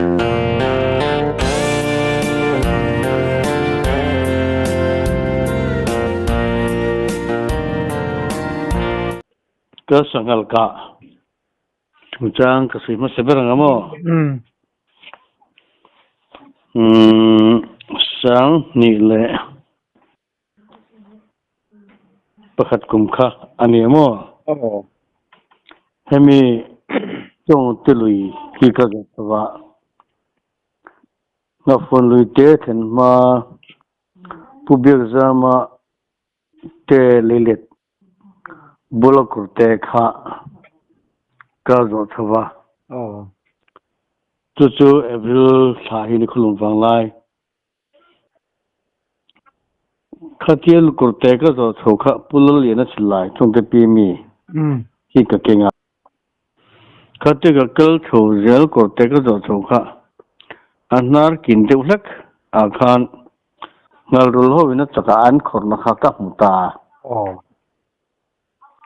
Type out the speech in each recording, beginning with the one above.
Ka sanghal kah chungchang ka sawi hmasa ber ang a maw? Sanghnih leh Pakhat kum kha a ni maw? Hemi Chawngte lui hi ka zawh chho a, Nghafuan lui te thlen hma Pu Biakzama te leilet bula kur te kha ka zawh chho a. Chu chu April thla hi ni khulum vang lai. Khatia lukur te ka zawh chho kha Pu Lalliana Chillai chungte pi mi hi ka keng a. Khatia ka kal chho zel kawr te ka zawh chho kha a hnar kin deuh hlek ah khan ngalrul ho in a chakah an khawrhna kha ka hmu ta.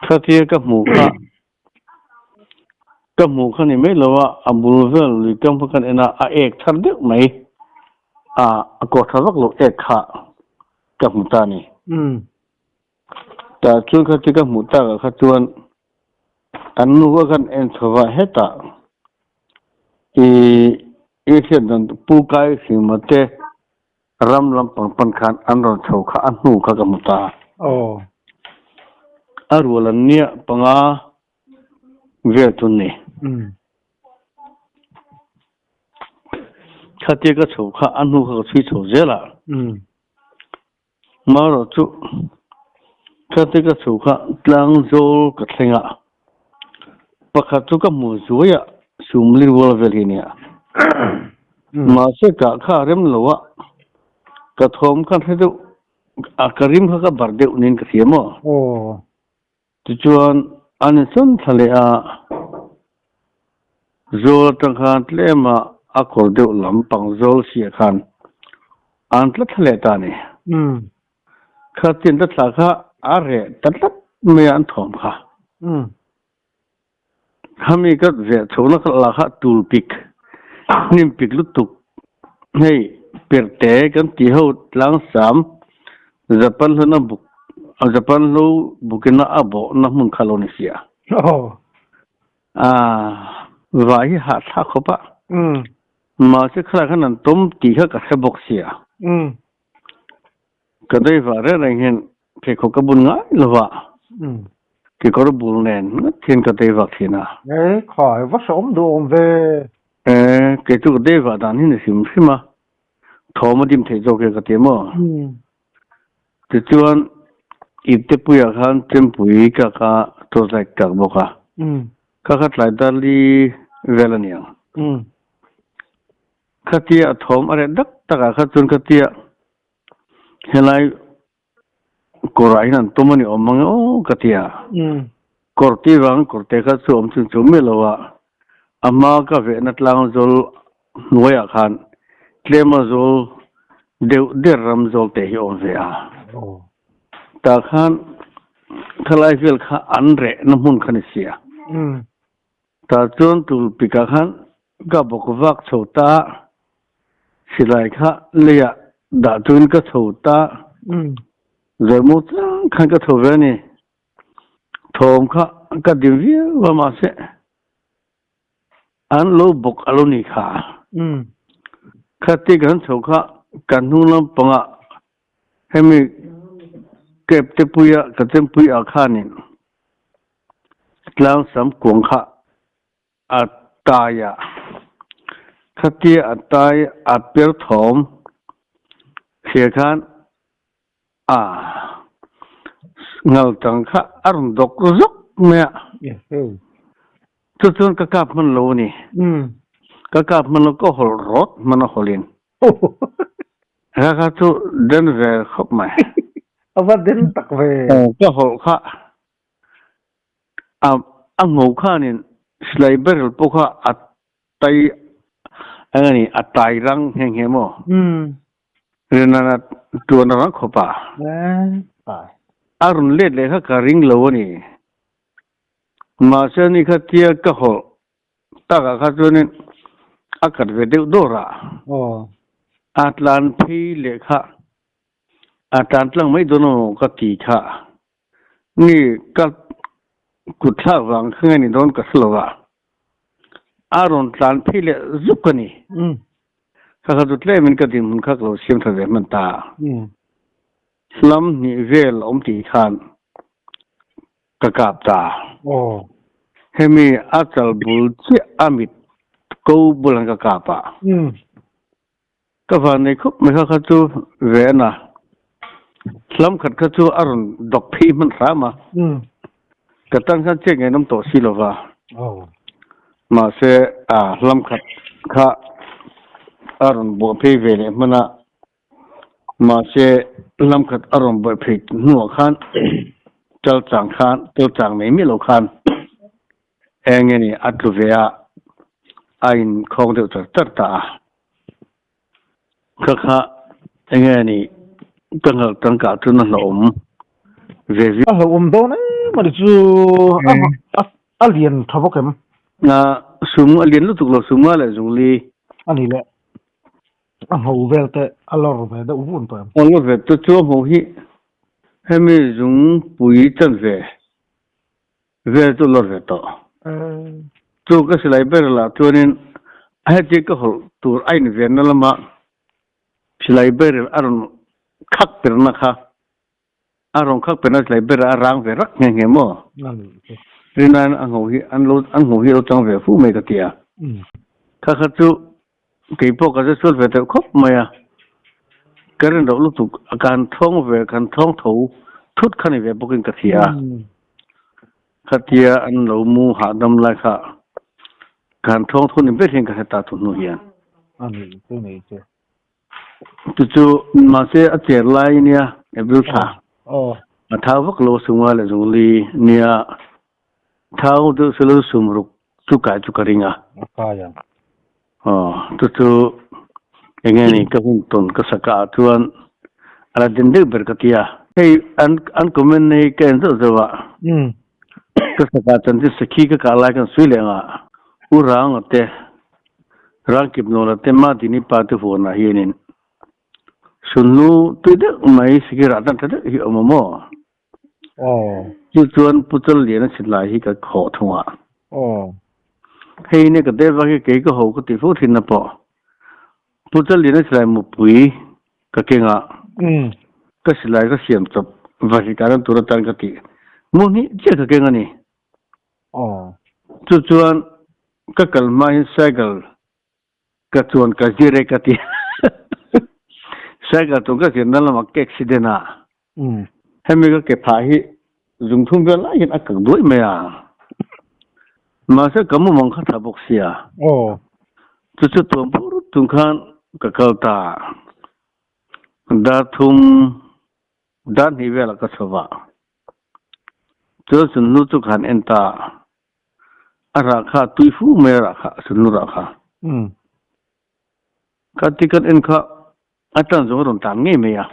Khatia ka hmuh kha Ka hmuh kha ni mai lo a, a bul vel lui kam kha kan en a, a ek thar deuh mai a, a kawr tha vak lo ek kha ka hmu ta a ni. Tah chuan kha chu ka hmuh takah kha chuan an nu kha kan en chho va, hetah i i hriat dan Pu Kai Hringma te Ram lampang pan khan an rawn chho kha a hnu kha ka hmu ta. A rual an nia panga vel chu ni. Khatia ka chho kha a hnu kha ka chhui chho zel a. Marawh chu khatia ka chho kha tlang zawl ka thleng a. Pakhat chu ka hmu zuai a, sumli rual vel hi a nia. Mahse kah kha a rem lo a, ka thawm khan hre deuh a, ka rim kha ka bar deuh niin ka hria maw? Tichuan an insawn thla leh a, zawl atang khan tlem a a kawr deuh lam pang zawl siah khan an tla thla leh ta a ni. Khatin ta thla kha a reh ta tlat mai a an thawm kha. Khami ka zeh chhohna ka la kha tul pik, hnim pik lutuk hei perhte kan tih ho tlang sam Japan hluna buk Japan hlo bukina a bawhna hmun kha lo ni sia. Vai hi hahthlak khawp a. Mahse khalai khan an tawm tih kha ka hre bawk sia. Ka dei vah reng reng hian pheikhawk ka bun ngai lo va, kekawr bul nen ngawt hian ka dei vak thin a. Ei khai, va hrehawm duh awm ve. E, kei chu ka dei vah dan hi ni hrim hrim a, thawm a dim theih zawk e ka ti maw? Tichuan, Iptepuiah khan Chempui ka kha torchlight kak bawk a, ka kha tlai dar li vel a niang. Khatia a thawm a reh dak takah kha chuan khatia helai kawrah hian an tum a ni awm ang e aw ka ti a. Kawr tih vang kawr te kha chu awm chun chu miah lo a, a hma ka vehna tlang zawl hnuaiah khan tlema zawl deuh der ram zawl te hi a awm ve a. Tah khan khalai vel kha an rehna hmun kha ni si a. Tah chuan tulpikah khan ka bawk vak chho ta, silai kha leiah dah tuin ka chho ta, zawimaw tlang khan ka chho ve a ni. Thawm kha ka dim viau a mahse an lo bawk a lo ni kha. Khati kan chho kha ka hnung lampangah hemi cab te puia ka chempui ah khanin Tlangsam kuang kha a tai a, khatia a tai a per thawm thlir khan a ngaltang kha a rawn dawk zawk mai a, chu chuan ka kap hman lo a ni. Ka kap hman lo, ka hawlh rawt hman a hawlhin. Kha kha chu den ve khawp mai. A va den tak ve. Ka hawlh kha a a ngho khanin silai barrel pawh kha a tai eng a ni a tai rang nghe nghe maw? Rinana tuan a rang khawp a. A rawn let leh kha ka ring lo a ni. Mahse ani kha tia ka hawlh takah kha chuanin. a kat ve deuh dawr a. A tlan phei leh kha a tlan tlang mai dawn amaw ka ti kha. Ni ka kut thlak vang kha nge ni dawn ka hre lo a. A rawn tlan phei leh zuk a ni. Kha kha chu tlemin ka dinhmun kha ka lo siam tha ve hman ta. Hlam hnih vel a awm tih khan ka kap ta. Hemi a chal bul chiah a mit ko bulan ka kap a. Ka van nei khup mai kha kha chu ve a na. Hlam khat kha chu a rawn dawk phei hman hram a. Ka tan khan chet ngaihnawm tawh si lova. Mahse a hlam khat kha a rawn buah phei ve leh hman a. Mahse hlam khat a rawn buah phei hnuah khan chal chang khan chal chang nei miah lo khan eng nge ni a tlu ve a, a inkhawng deuh char char ta a. Kha kha eng nge ni ka nghal tangkah chuan a hlauhawm ve viau. A hlauhawm dawn em a ni chu a lian tha bawk em? Sum a lian lutuk lo, sum nga leh zungli. A ni leh. A ngho vel te a lawr ve deuh vun tawh em? A lawr ve te chu a ngho hi hemi zungpui chanve Vel chu lawr ve tawh. Chu ka silai ber lah chuanin a heti ka hawlh tur a invenna lama silai ber a rawn khak perna kha a rawn khak perna silai ber a rang ve rak nghe nghe maw? Rinain a ngho hi an lo an ngho hi a lo chang ve fu mai ka ti a. Kha kha chu kei pawh ka zet sual ve deuh khawp mai a. Ka rin loh lutuk a kan thawng ve kan thawng tho thut kha ni ve bawkin ka hria a. Khatia an lo mu hahdam lai kha kan thawng thu ni ber hian ka hre ta thu hnu hian. A ni chu ni chu. Chu chu mahse a cher lai nia April thla. A thau vak lo sunga leh zungli nia thau deuh selo sumruk chu kai chu ka ring a. A kai ang. Aw chu chu enge ni ka hun tawn ka saka ah chuan a la den deuh ber ka ti a. Hei an an comment na hi ka en zauh zauh a. Ka saka chan chu sakhi ka kah lai kan sui leh ang a. U Ranga te Rangkip Nawla te Madini pa te huanah hianin Sunnu tui deuh mai sikhi rah tan tha deuh hi a awm a maw? Chu chuan Pu Challiana chhit lai hi ka khawh thung a. Hei nia ka dep vak hi kei ka ho ka ti fo thin na pawh. Pu Challiana silai mupui ka keng a, ka silai ka siam chawp vahri kahna tur atan ka tih mu hnih chiah ka keng a ni. Chu chuan ka kal hma hian cycle Ka chuan ka zir e ka ti. Cycle chuan ka zirna lamah ka accident a. Hemi ka ke phah hi zung thum vel lai hian a kak duai mai a. Mahse ka mumang kha tha bawk sia. Chu chu tuam pur chung khan ka kal ta. Dar thum dar hnih velah ka chho va. Chuan sunhlu chu ka han en ta. A rah kha tui fu mai a rah kha sunlu rah kha. Kha ti kan en kha a tan zawng a rawn tan ngei mai a.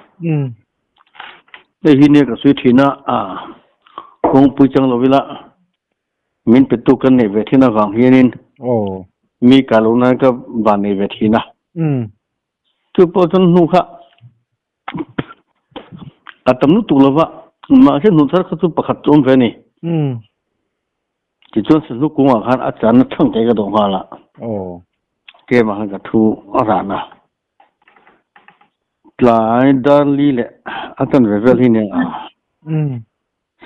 Hei hi nia ka sawi thin a, a kawngpui chang lo ila min pe tu kan nei ve thin avang hianin mi ka lo nan ka van nei ve thin a. Chu pawh chuan hnu kha a tam lutuk lo va, mahse hnu thar kha chu pakhat chu awm ve a ni. Tichuan Sahnu kungah khan a channa thang te ka dawh nghal a, tlem ah khan ka thu a ran a. Tlai Darli leh a chan ve vel hi nia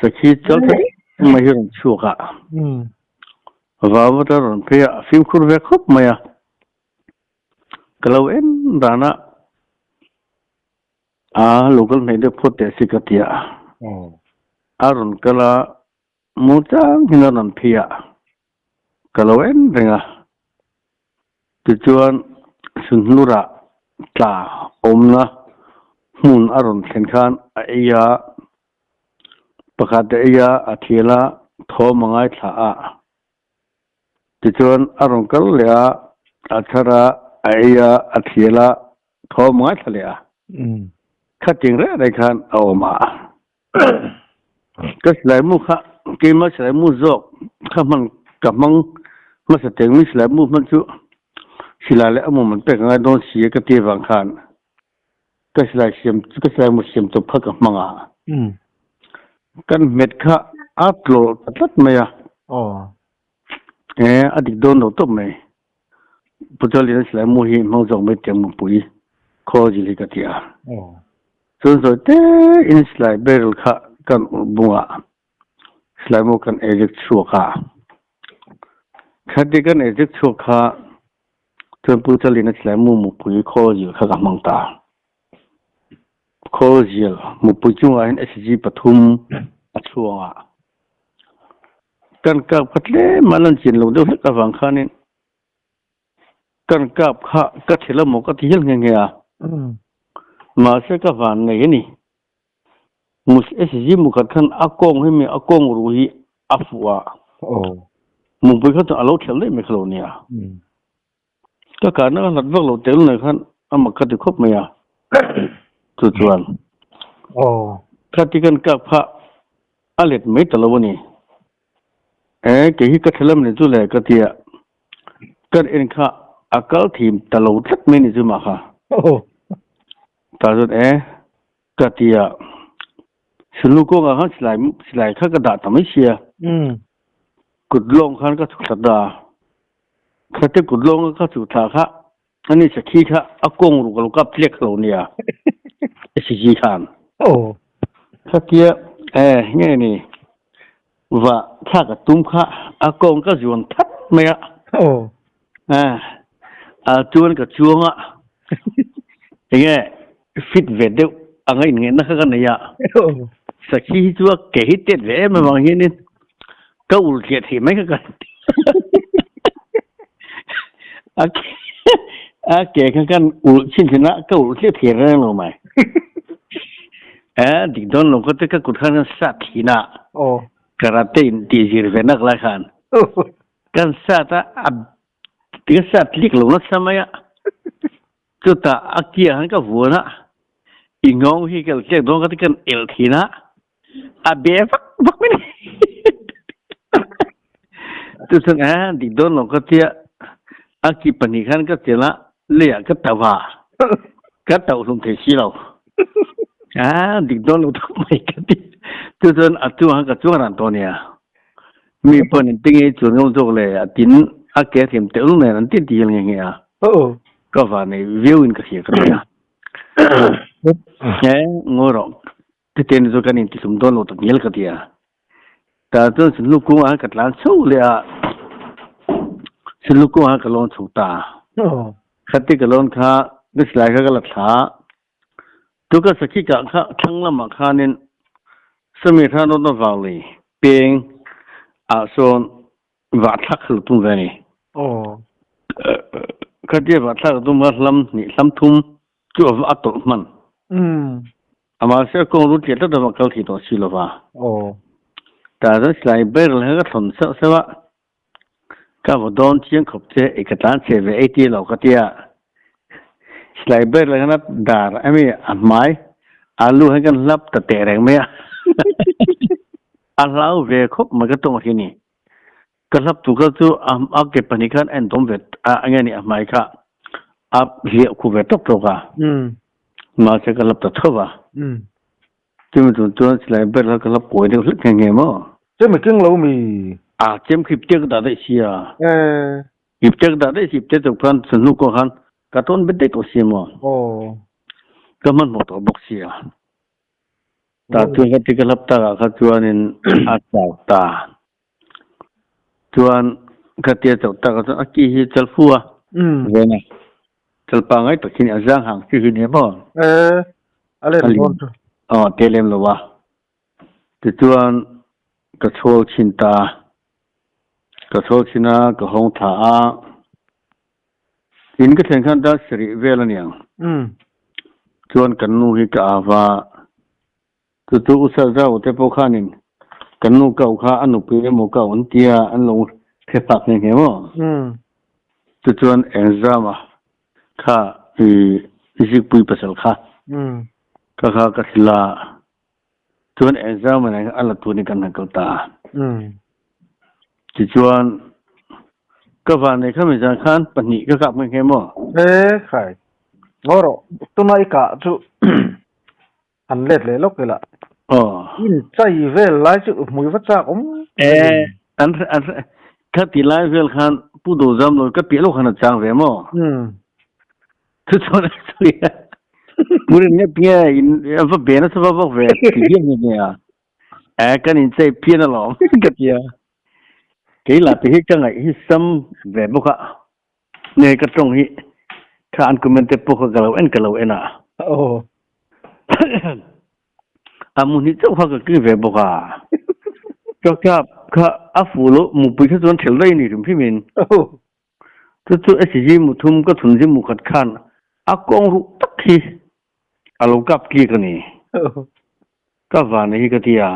Sakhi chal tha deuh mai hi rawn chhuak a, vau ata rawn phei a, a fimkhur ve khawp mai a. Ka lo en dan a, a local hnaih deuh phawt teh si ka ti a. A rawn kal a, mu chang hian a rawn phei a, ka lo en reng a. Tichuan Sunhlurah tla awmna hmun a rawn thlen khan a ei a, pakhat a ei a, a thial a, thawm a ngaithla a. Tichuan a rawn kal leh a, a chhar a, a ei a, a thial a, thawm ngaithla leh a. Khating reng reng khan a awm a. Ka silai mu kha keimah silai mu zawk kha hman ka hmang hmasa teng mi silai mu hman chu Silai leh a mu man pek angai dawn si a ka ti avang khan ka silai siam ka silai mu siam chawp kha ka hmang a. Kan hmet kha a tlawh ta tlat mai a. E a dik dawn lo tawp mai. Pu Chalina silai mu hi hmang zawk mai tiang mupui khawl zil hi ka ti a. Chuan sawi te in silai barrel kha kan urh bung a. Silai mu kan eject chhuak a. Khati kan eject chhuak kha chuan Pu Chalina silai mu mupui khawl zil kha ka hmang ta. Khawl zil mupui chungah hian SG pathum a chhuang a. Kan kap kha tlem a lan chin lo deuh hlek avang khanin kan kap kha ka thil emaw ka ti hial nghe nghe a. Mahse ka van nei a ni. SG mukhat khan a kawng hi mi a kawng ru hi a fuh a. Mupui kha chuan a lo thlel daih mai kha lo nia. Ka kahna ka hlat vak lo tel nei khan a mak ka ti khawp mai a. Chu chuan khati kan kap kha a let mai ta lo a ni. E kei hi ka thlelam ni chu le ka ti a. Kan en kha a kal thim ta lo tlat mai ni chu mah kha. Tah chuan e ka ti a. Sulu kawngah khan silai silai kha ka dah ta mai sia. Kut lawng khan ka chhuk thla ta a. Khate kut lawng ka chhuk thla kha ani sakhi kha a kawng ruk a lo kap tlek lo nia. SG khan. Khatia e nge ni va thlak a tum kha a kawng ka zuan that mai a. E a chuan ka chuang a. Enge fit ve deuh anga inngeihna kha ka nei a. Sakhi hi chu a ke hi tet ve em avang hianin ka ul tliah theih mai kha ka a ke kha kan ul chhin thin a ka ul tliah thei reng lo mai. E dik dawn lo ka te ka kut khan kan sat thin a. Karate in tih zir ve nak lai khan. Kan sat a ka sat tlik lo nasa mai a. Chutah a kiah khan ka vuan a, i nghawng hi ka tlek dawn ka ti kan elh thin a, a be vak vak mai ni. Tuchun a dik dawn lo ka tia, a ki pahnih khan ka chelh a, leiah ka tauh a, ka tauh hlum thei si lo. A dik dawn lo tak mai ka ti. Tuchun a chungah khan ka chuang ran tawh nia. Mi pawn in tinge chuan ngam zawk le a tin a ke a thiam teuh nen an tin ti hial nghe nghe a. Ka van nei viau in ka hria ka ti a. He ngawi rawh tete ni chu kan in tihlum dawn lo tak ngial ka ti a. Tah chuan Sunlu kungah khan ka tlan chho leh a. Sunlu kungah khan ka lawn chho ta. Khati ka lawn kha ka silai kha ka la thla. Tu ka sakhi kah kha thlang lamah khanin sami hran rawt avang lei peng ah sawn vah thlak kha lo tum ve a ni. Khatia vah thlak a tum kha hlam hnih hlam thum chu a va a tawlh hman. Amah se kawng ru tliah tlat avang kal thei tawh si lova. Tah chuan silai barrel kha ka thlawn sauh sauh a. Ka va dawn chiang khawp che i ka tlan chhe ve ei ti lo ka tia. Silai ber leh khan a dar ami a hmai alu hian kan hlap ta teh reng mai a. A hlau ve khawp mai ka tawng hi ni. Ka hlap tu kha chu a ke pahnih khan a endawm ve a enge ni a hmai kha a hliah khu ve tawk tawk a. Mahse ka hlap ta tho va. Chumi chung chuan silai ber kha ka la kawi deuh hlek nghe nghe maw? Chem i keng lo mi? A chem khi ipte ka dah daih si a. Ipte ka dah daih si ipte chung khan chun hnu kawng khan ka tawn bet daih tawh si maw? Ka hmanhmawh tawh bawk si a. Tah chuan ka ti ka hlap tak ah kha chuanin a chau ta. Chuan ka tia chauh tak ah chuan a ki hi chal fu a. Ven a. Chal pangai tak hi a zang hang chi hi nia maw? A lem dawn chu. Aw te lem lo a. Tichuan ka chhawl chhin ta. Ka chhawl chhin a, ka hawng thla a. In ka thlen khan dar sarih vel a niang. Chuan kan nu hi ka av a. Chu chu U Sazau te pawh khanin kan nu kau kha a nupui emaw kau an tia an lo hre phak nghe nghe maw? Chu chuan Engzama kha i zikpui pasal kha ka kha ka hrilh a, chuan Engzama nen a la turin kan han kal ta a. Tichuan. Ka van nei khami zan khan pahnih ka kap nghe nghe maw? E khai. Ngaw rawh, tuna i kah chu han let leh lawk ila. Aw. In chai vel lai chu hmui va chak awm. E, an an kha ti lai vel khan Pu Dozam lo ka piah lo khan a chang ve maw? Um. Chu chuan a sawi a. Purin nge nge in va be nasa va vak ve ti hian nge nge a. E kan in chei phian alawm ka ti a. Kei lah te hi ka ngaih hi sam ve bawk a. Nge ka tawng hi kha an comment te pawh kha ka lo en ka lo en a. Aw. A mu hnih chauh kha ka keng ve bawk a. Ka kap kha a fuh loh mupui kha chuan thelh daih a ni hrim hrim in. Aw. Chu chu SG mu thum ka thun zim mu khat khan a kawng ruh tak hi a lo kap tliak a ni. Ka van hi ka ti a.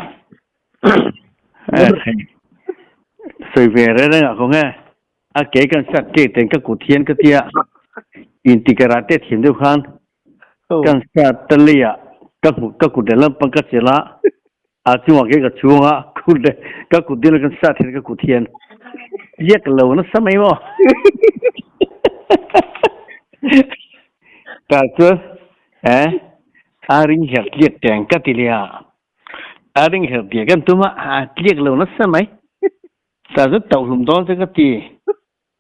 Sawi ve reng reng ah kawng e. A ke kan sat tliak ten ka kut hian ka ti a. Inti karate thiam deuh khan kan sat ta lei ah ka hmu ka kut lehlam pang ka chelh a. A chungah ke ka chhung a kut leh ka kut dil kan sat hian ka kut hian tliak lo nasa mai maw. Tah chuan eh a ring her tliak teng ka ti leh a. A ring her tliak kan tum a, a tliak lo nasa mai. Tah chuan tauh hlum dawn che ka ti.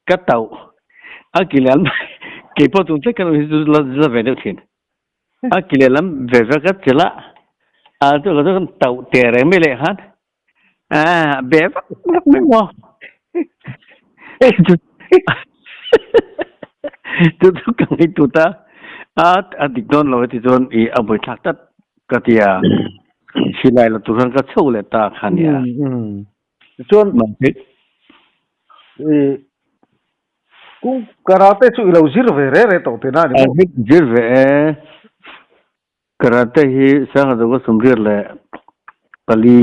Ka tauh a ki leh an keipawh chung che kan hi chu la ve deuh thin. A ki lehlam ve ve ka chelh a, a chu ka chu kan tauh teh reng mai leh khan a be vak vak mai maw. Chu chu ka ngaihtuah ta a, a dik dawn lo heti chuan i a buaithlak tlat ka ti a, silai la tur khan ka chho leh ta kha nia. Chuan Kung karate chu i lo zir ve re re tawh tihna a ni maw? Zir ve e. Karate hi Sangha Zoga Sumriat leh pali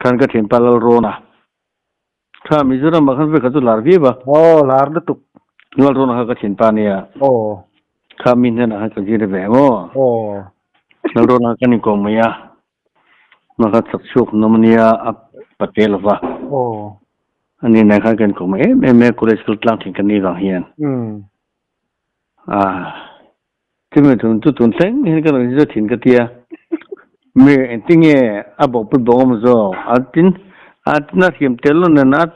khan ka thianpa Lalrawn a. Kha Mizoram ah khan vekha chu lar viau a. Aw lar lutuk. Lalrawn a kha ka thianpa nia. Aw. Kha mi hnenah khan ka zir ve maw? Aw. Lalrawn a kha kan inkawm mai a. Mah kha chak chhuak nawm a nia a pate lo va. Aw. Ani nen khan kan kawm em em e college kal tlang thin kan nih vang hian. Umm. Ah. Chumi thun chu tun thleng hian ka rawn zir thin ka tia. Mi engtin nge a bawhpui bawk awm zawk a tin a tin a hriam tel lo nen a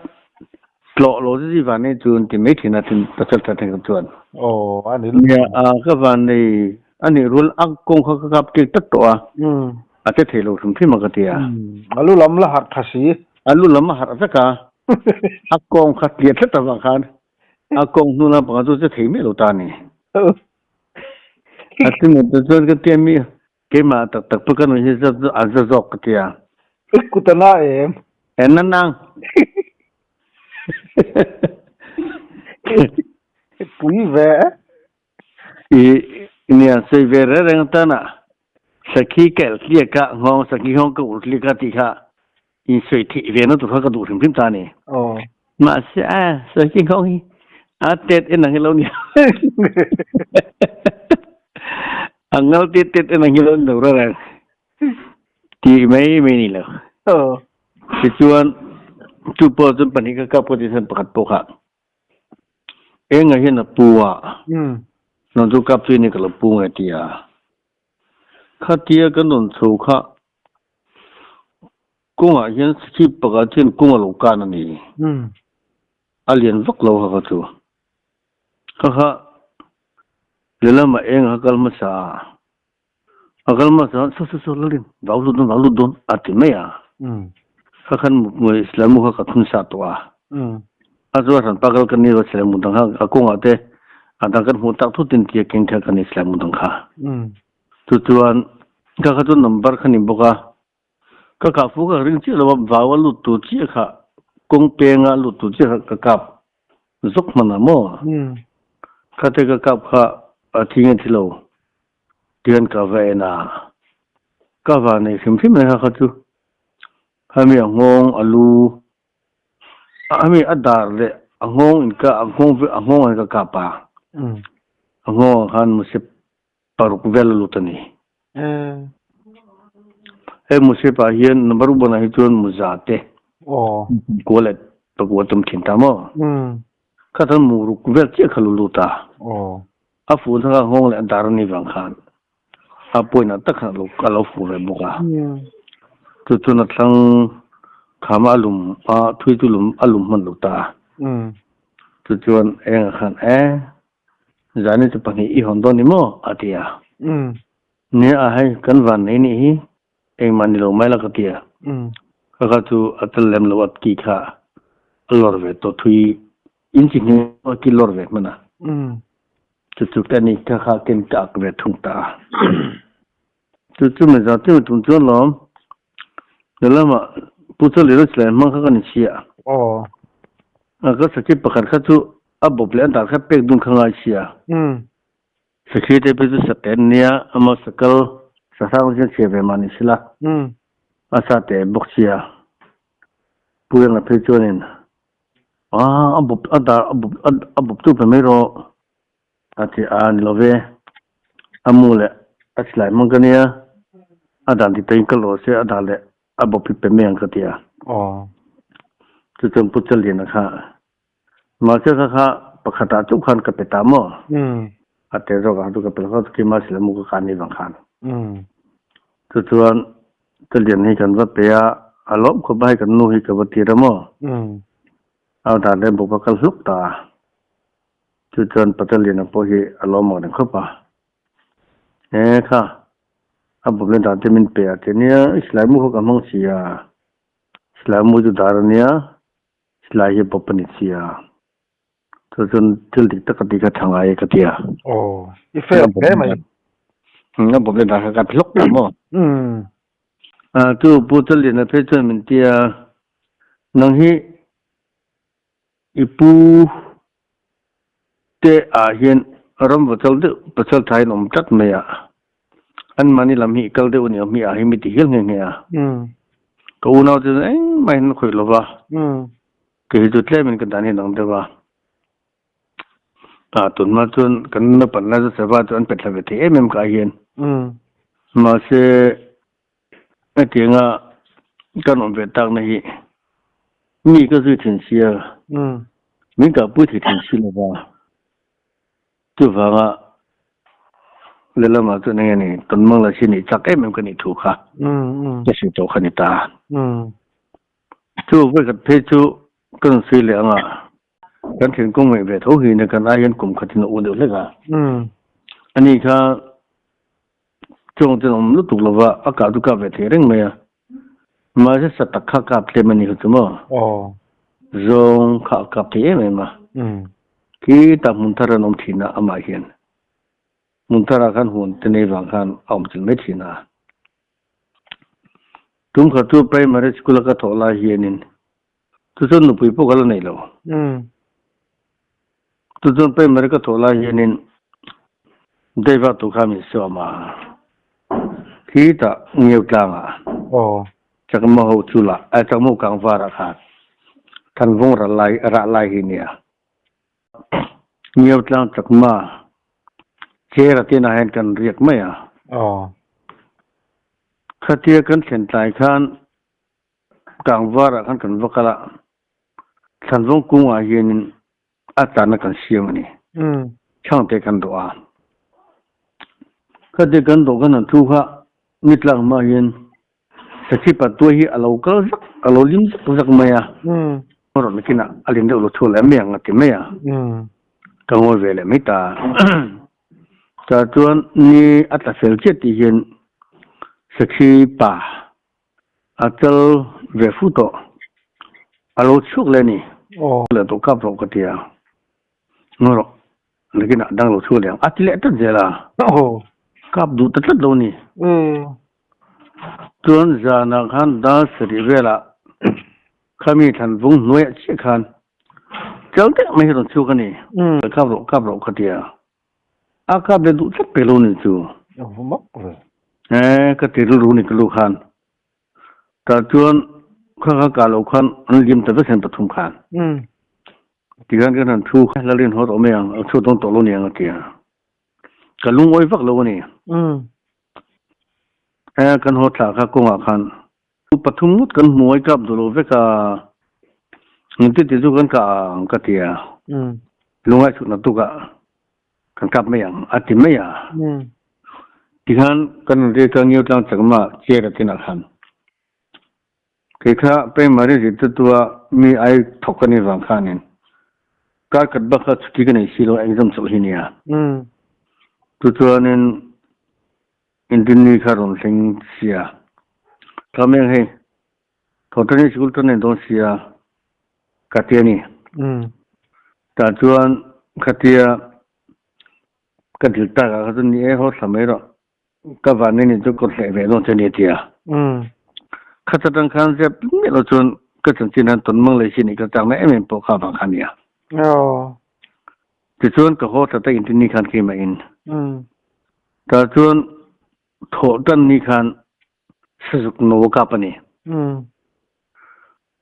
tlawh lo zet zet vang nei chu an ti mai thin a tin pasal tha thleng chuan. Aw a ni Nia a ka van nei a nih rual a kawng kha ka kap tir tlat tawh a. A che thei lo hrim hrim a ka ti a. A lu lam la harh tha si. A lu lam a harh vek a. A kawng kha tliah tlat avang khan a kawng hnu lam panga chu che thei miah lo ta a ni. A ti ngawt te chuan ka tia mi keimah tak tak pawh ka nuih hi a za zawk ka ti a. I kut a na em? En na nang. Pui ve e. I nia sawi ve reng reng atan a sakhi ka elh tliak a, nghawng sakhi nghawng ka ulh tliak a tih kha in sawi theih ve na tur kha ka duh hrim hrim ta a ni. Mahse a sakhi nghawng hi a tet en ang hi lo ni a ngal tet tet en ang hi lo ni lo reng reng tih mai mai ni lo. Tichuan chu pawh chuan pahnih ka kap ka tih chuan pakhat pawh kha Enga hian a pu a, nang chu kap chu i ni ka lo pu nge ti a. Khatia kan rawn chho kha kawngah hian chhip pakhat hian kawng a lo kan a ni. A lian vak lo kha kha chu. Kha kha lehlamah enga kha kal hmasa a, a kal hmasa a saw saw saw lalin vau lut dawn vau lut dawn a ti mai a. Kha khan Silamu kha ka thun sa tawh a. A chu a hran pa kal ka ni lo Silamu dang kha a kawngah te a dang kan hmuh tak thut in tia keng kha ka ni Silamu dang kha. Chu chuan kha kha chu number kha ni bawk a. Ka kah fu ka ring chiah lo a, vau a lut tur chiah kha kawng peng a lut tur chiah kha ka kap zawk hman a maw? Khate ka kap kha a thi nge thi lo tian ka va en a, ka va nei hrim hrim mai kha kha chu hemi a nghawng a lu hemi a dar leh a nghawng in ka a nghawng a nghawng ah ka kap a, a nghawng ah khan musep paruk vel a lut a ni. He Musep ah hian number one ah hi chuan Muza te kua leh pakua tum thin ta maw? Kha chuan mu ruk vel chiah kha lo lut a. A fuh na kha nghawng leh a dar a nih vang khan a pawina tak khan a lo fuh ve bawk a. Chu chuan a thlang kham a lum a, thui chu lum a lum hman lo ta a. Chu chuan engah khan e, zani chu pahnih i hawn dawn ni maw? a ti a. Nia a hei kan van nei nih hi engmah ni lo mai la ka ti a. Kha kha chu a tel lem lo a ki kha a lawr ve tawh thui in chi hnih a ki lawr ve hman a. Chu chu ka ni kha kha ken ka ak ve thung ta a. Chu chu mi zau te mi tum chuan lawm lehlamah Pu Chawlih ro silai hmang kha ka ni chhia. A ka sakhi pakhat kha chu a bawp leh a dar kha pek dun kha ngai chhia. Sakhi te phei chu sa te an nia, ama sakal sa hrang hian chhia ve mah ni sela, a sa te bawk sia. Pu Enga phei chuanin, Aa, a bawp, a dar, a bawp, a bawp tu pe mai rawh, a ti a, ni lo ve, a mu leh a silai hmang ka nia, a dan ti takin ka lawh se, a dar leh a bawp hi pe mai ang ka ti a. Chu chuan Pu Challiana kha Mahse kha kha pakhatah chauh khan ka pe ta maw? A tel zawkah kha chu ka pe lo kha chu keimah sila mu ka kah ni vang khan. Chu chuan ka lian hi kan va pe a, a lawm khawp a hei kan nu hi ka va tir a maw? A dan rem bawk a kal hluk ta a. Chu chuan Patel liana pawh hi a lawm ang reng khawp a. E kha, a bawm leh dan te min pe a ti nia, i silai mu kha ka hmang si a, silai mu chu dar a nia, Silai hi bawp a ni sia. Chu chuan thil dik tak a tih kha tha ngai e ka ti a. Aw, i fair hle mai. A bawp leh dan kha ka hlawk ta maw? Chu Pu Challiana phei chuan min ti a, nang hi i pu te ah hian ram vachal deuh pasal tha in awm tlat mai a, anmahni lam hi i kal deuh a ni awm hi a hi mi ti hial nghe nghe a. Ka unau te chuan engmah hian an khawih lo va, kei hi chu tlemin ka dan hi a dang deuh a. Tunhma chuan kan naupang lai chu sava chu an pe thla ve thei em em kha hian. Mahse hetianga kan awm ve takna hi mi ka zui thin sia, min kahpui thei thin si lo va. Chuvanga lehlamah chuan eng nge ni tawnmang la si nih chak em em ka nih thu kha ka hrilh tawh kha ni ta. Chu vawikhat phei chu ka rawn sawi leh ang a, kan thian kawng ngaih ve tho hi nia kan ai hian kum khatin a u deuh hlek a. Ani kha Chawng ten awm lutuk lova a kah chu kap ve thei reng mai a, mahse sa tak kha kap tlem a ni kha chu maw? Zawng kha a kap thei em em a, khi tah hmun thar an awm thin a amah hian hmun tharah khan huan te nei vang khan a awm chilh mai thin a. Tum khat chu primary school a ka thawh lai hianin chu chuan nupui pawh ka la nei lo. Chu chuan primary ka thawh lai hianin Dave-a tu kha min sawm a, khitah Ngeu tlangah Chakma ho chu lah Chakma ho kang varah khan Thanvawng ral lai rah lai hi nia. Ngeu tlang Chakma Chera tinah hian kan riak mai a. Khatia kan thlen tlai khan Kang varah khan kan va kal a, Thlanvawng kungah hianin a tlanna kan siam a ni. Chhangte kan dawh a. Khati kan dawh khan an thu kha ni tlak hma hian Sakhi Patuai hi a lo kal zak, a lo lim zak zak mai a. Rawn nakinah a lin deuh lo chhuak leh mai ang a ti mai a. Ka ngawi ve leh mai ta. Tah chuan ni a tla fel chiah tih hian Sakhi pa A tel ve fu tawh. A lo chhuak leh a ni. Leh tawh kap rawh ka ti a. Ngawi rawh. Nakinah dang lo chhuak leh ang. A ti leh tlat zel a. Kap duh ta tlat lo a ni. Chuan zanah khan dar sarih velah khami thlanvung hnuaiah chiah khan tel deuh mai hi rawn chhuak a ni. Kap rawh kap rawh ka ti a. A kap leh duh tlat pe lo ni chu. E ka ti rilru ni ka lu khan. Tah chuan kha kha kah loh khan an liam ta vek hian pathum khan. Ti khan kan han thu Lalrin haw tawh mai ang, a chhuak dawn tawh lo ni ang a ti a. Ka lungawi vak lo a ni. E kan haw thlah kha kawngah khan pathum ngawt kan hmu a, i kap duh lo vek a. Engti ti chu kan kah ang ka ti a, lungai chhukna tukah kan kap mai ang a ti mai a. Tikhan kan ri ka ngiu tlang chakma chair a tin a thlan. Kei kha primary zirtirtua mi ai thawk ka nih vang khanin kar khat bak kha chhuti ka nei si lo exam chawlh hi nia. Chu chuanin Inrinni kha rawn thleng sia. Thameng hei Thawhṭani sikul tan en dawn sia ka ti a ni. Tah chuan khatia ka dil tak ah kha chuan ni e haw thla mai rawh ka van nei nih chu ka hleh ve dawn che ni a ti a. Khat atang khan zep miah lo chuan ka chanchin han tawn mang leh si nih ka chakna em em pawh kha vang kha a ni a. Tichuan ka haw thla ta inrinni khan keimah in. Tah chuan thawhṭan ni khan Sazuk no kap a ni.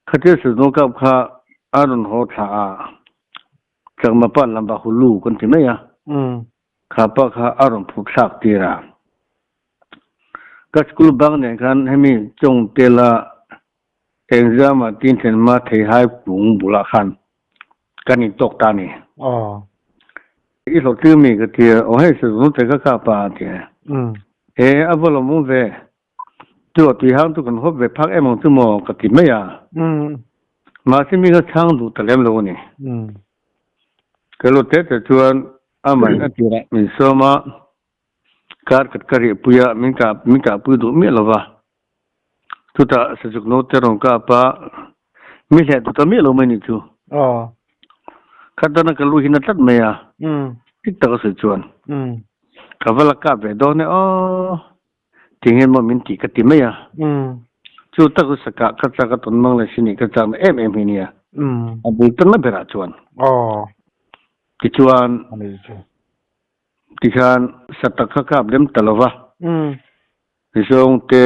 Khatia sazuk no kap kha a rawn haw thla a, Chakma pa lamba hulu kan ti mai a, kha pa kha a rawn phur thlak tir a. Ka school bang nen khan hemi Chawng Tela exam ah tin thlen hma theihai kung bulah khan kan intawk ta a ni. I hlawhtling mi ka ti a, aw hei sazuk no te kha kap a a ti a. He a va lawmawm ve, chu a tui hang chu kan hawp ve phak em ang chu maw ka ti mai a. Mahse mi kha chhang duh ta lem lo a ni. Ka lo te te chuan amah a tirah min sawm a, kar khat ka rihpui a, min kah min kahpui duh miah lo va. Chutah sazuk naute rawn kap a, mi hleh duh ta miah lo mai ni chu. Khat dana ka lu hin a tlat mai a, tik tak a sawi chuan. Ka va la kap ve dawn e aw, tinge maw min tih ka ti mai a. Chu tak chu sakah ka chak a tawn mang leh si nih ka chakna em em hi nia. A bul tangna berah chuan. Tichuan. Tikhan satak kha kap lem ta lo va. Zawng te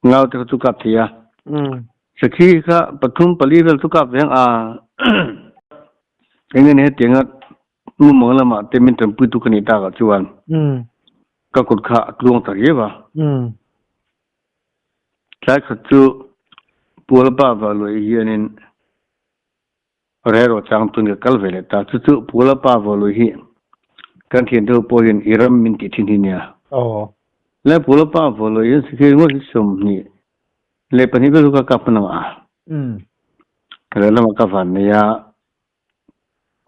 ngau te kha chu kap thei a. Sakhi kha pathum pali vel chu kap veng a. Eng nge ni hetianga mumang lamah te min tanpui tu ka nih takah chuan ka kut kha a tluang ta riau a. Tlai khat chu Pualpa Valuai hianin Rero chang tun ka kal ve leh ta. Chu chu Pula pa Vaului hi kan thian deuh pawhin i ram min tih thin hi nia. Le Pula pa Vaului hian sikhi ringawt hi 22 vel chu ka kap hman ang a. Ka lehlamah ka van nei a,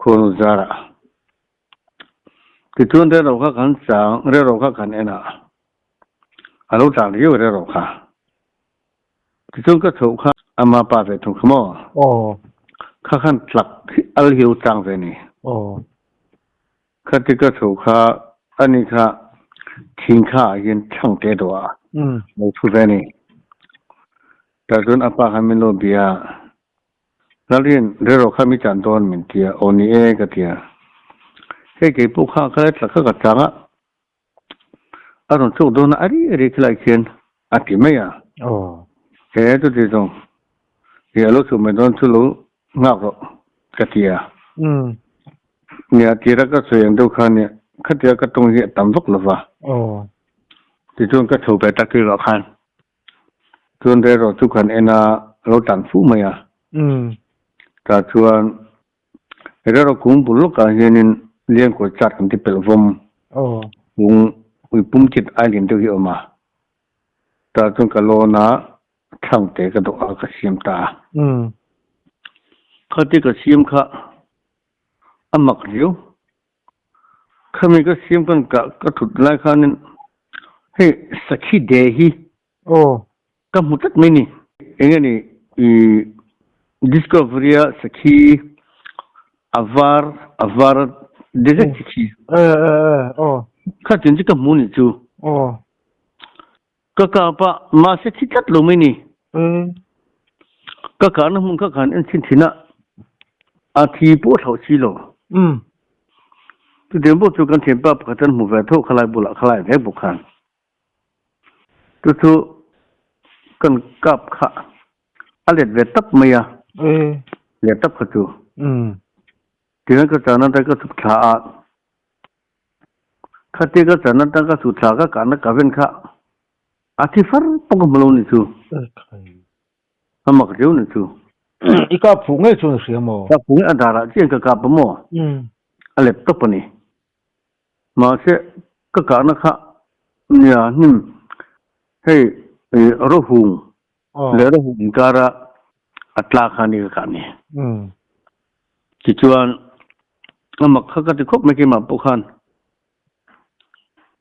khuanu zarah. Tichuan Rero kha kan chang, Rero kha kan en a, a lo tlan riau Rero kha. Tichuan ka chhoh kha ama pa ve thung kha maw? Kha khan tlak al hi lo chang ve ni. Kha ti ka chhoh kha ani kha thing kha ah hian chhang te dawh a lo thu ve ni. Tah chuan a pa khan min lo bia a, Lalrin rero kha mi chan dawn min ti a, aw ni e ka ti a. Hei kei pawh kha ka la tlak kha ka chang a. A rawn chhuak dawn a, a ri ri khilai khian a ti mai a. He chuti zawng hi a lo chhuak mai dawn chu lo nghak rawh ka ti a. Nia tira ka sawi ang deuh khan nia khatia ka tawng hi a tam vak lo va. Tichuan ka chho ve tak rilruah khan chuan rero chu khan en a, a lo tlan fu mai a. Tah chuan Rero kung bul lawkah hianin Liankawi chat kan ti pelh vawm kung ui pum chit ai lian deuh hi a awm a. Tah chuan ka lawn a, thlang te ka dawh a, ka siam ta a. Khati ka siam kha a mak riau. Khami ka siam kan kah ka thut lai khanin hei sakhi de hi Ka hmu tlat mai ni. Enge ni i Discovery a sakhi a var a var dezet sakhi. Kha tin chu ka hmu ni chu. Ka kap a mahse thi tlat lo mai ni. Ka karna hmun kha khan en chhin thin a a thi pawh a thlauh si lo. Chutiang bawk chu kan thianpa pakhat an hmu ve tho khalai bulah khalai vek bawk khan. Chu chu kan kap kha a let ve tap mai a, let tap kha chu. Tihian ka chana atang ka chhuk thla a, khatia ka chana atang ka chhuk thla ka kahna ka ven kha a thi far pawh ka hmu lo ni chu, a mak riau ni chu. I kap fuh ngei chuan i hria maw? Kap fuh ngei a darah chian ka kap a maw? A laptop a ni. Mahse ka kahna kha nia hnim hei rawhung leh rawhung inkara a tla kha ni ka kah ni. Tichuan a mak kha ka ti khawp mai keimah pawh khan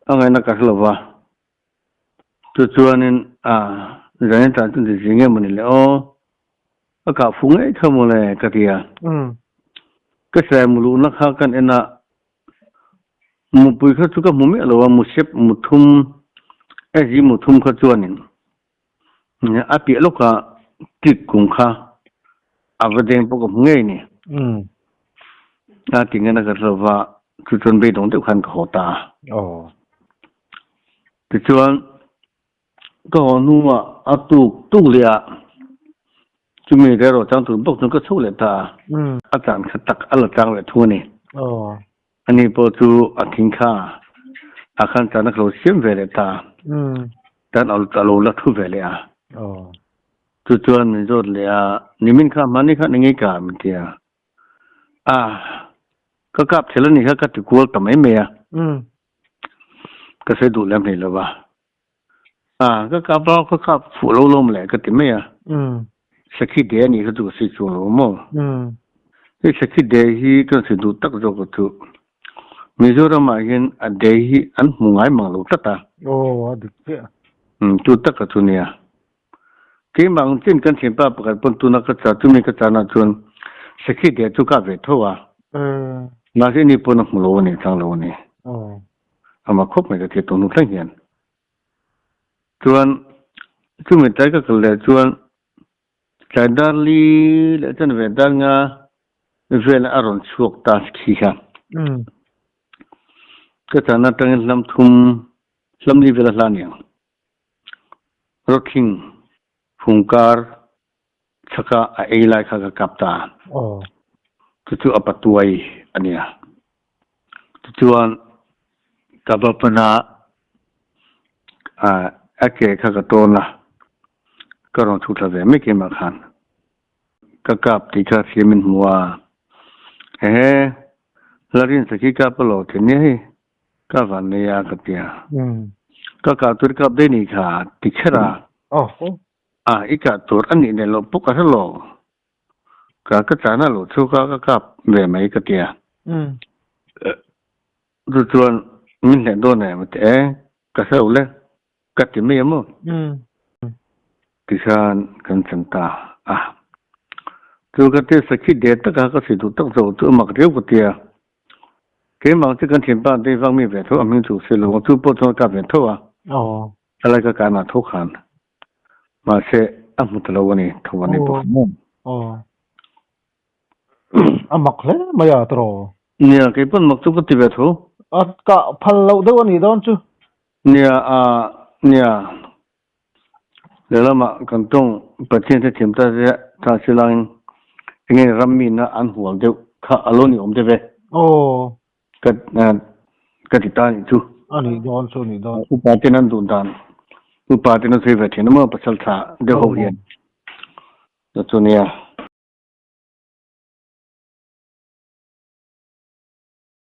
a ngaihna ka hre lo va. Chu chuanin a zan tan chu ti zing em ani le aw a kah fu ngei kha maw le ka ti a. Ka silai mu luhna kha kan en a mupui kha chu ka hmu miah lo a mu sep mu thum SG mu thum kha chuanin a piah lawka kik kum kha a va deng pawh ka hmu ngei ni. A ti ngen a ka hre lo va chu chuan beidawng deuh khan ka haw ta a. Tichuan, ka haw hnuah a tuk tuk leh a, chumi rero chang tur bawk chuan ka chhoh leh ta a. A chan kha tak a la chang leh thung a ni. Ani pawh chu a thing kha a khan chan a ka lo siam ve leh ta a, tan a lo la thu ve leh a. Chu chuan min zawt leh a, nimin kha hmani khan eng nge ka min ti a. A, ka kap thel a nih kha ka ti kual ta mai mai a. Ka sawi duh lem hlei lo va. A, ka kap a, ka kap fuh lo lawm le ka ti mai a. Sakhi de a nih kha chu ka sawi chuang lo maw? Hei sakhi de hi kan sawi duh tak zawk a chu. Mizoram ah hian a de hi an hmu ngai mang lo tlat a. Aw, a dik chiah. Chu tak a chu nia. Keimah ang chin kan thianpa pakhat pawn tuna ka cha chumi ka chana chuan sakhi de chu ka ve tho a. Mahse ni pawn a hmu lo a ni chang lo a ni. Ama khawp mai ka thil tawh hnu thleng hian. Chuan chumi tlai ka kal leh chuan tlai dar li leh chan ve dar nga vel a rawn chhuak ta khi kha. Ka chana atangin hlam thum hlam li vel a hla aniang. Rawthing fungkar chhaka a ei lai kha ka kap ta a. Chu chu a patuai a nia. Tichuan ka va pan a, a ke kha ka tawn a, ka rawn chhuk thla ve mai keimah khan. Ka kap tih kha hria min hmu a, ehe Larin sakhi kap a lo ti nia hei. Ka van nei a ka ti a. Ka kah tur i kap daih ni kha ti kher a. A i kah tur a nih nen loh pawh ka hre lo. Ka ka chana lo chu ka ka kap ve mai ka ti a. Chu chuan min hleh dawn em a ti e ka hre lo le ka ti mai a maw. Tikhan kan chan ta a. Chu ka ti sakhi de taka ka si duh tak zawk chu a mak riau ka ti a. Keimah chu kan thinpa te vang mi ve tho a hming chu si lo chu pawh chuan ka ve tho a. A lai ka kana tho khan. Mahse a hmu ta lo a ni tho a ni pawh. A mak hle mai a tawh. Nia kei pawn mak chu ka ti ve tho. A kah phal loh deuh a nih dawn chu. Nia a nia lehlamah kan tawng Pathian hrethiam ta zia ta si langin enge ram mina an hual deuh kha a lo ni awm deuh e. Aw. Ka ka ti ta nih chu. A nih dawn chu nih dawn. Upa ten an duh dan upa ten an sawi ve thin a maw pasal tha deuh ho hian. Chu nia.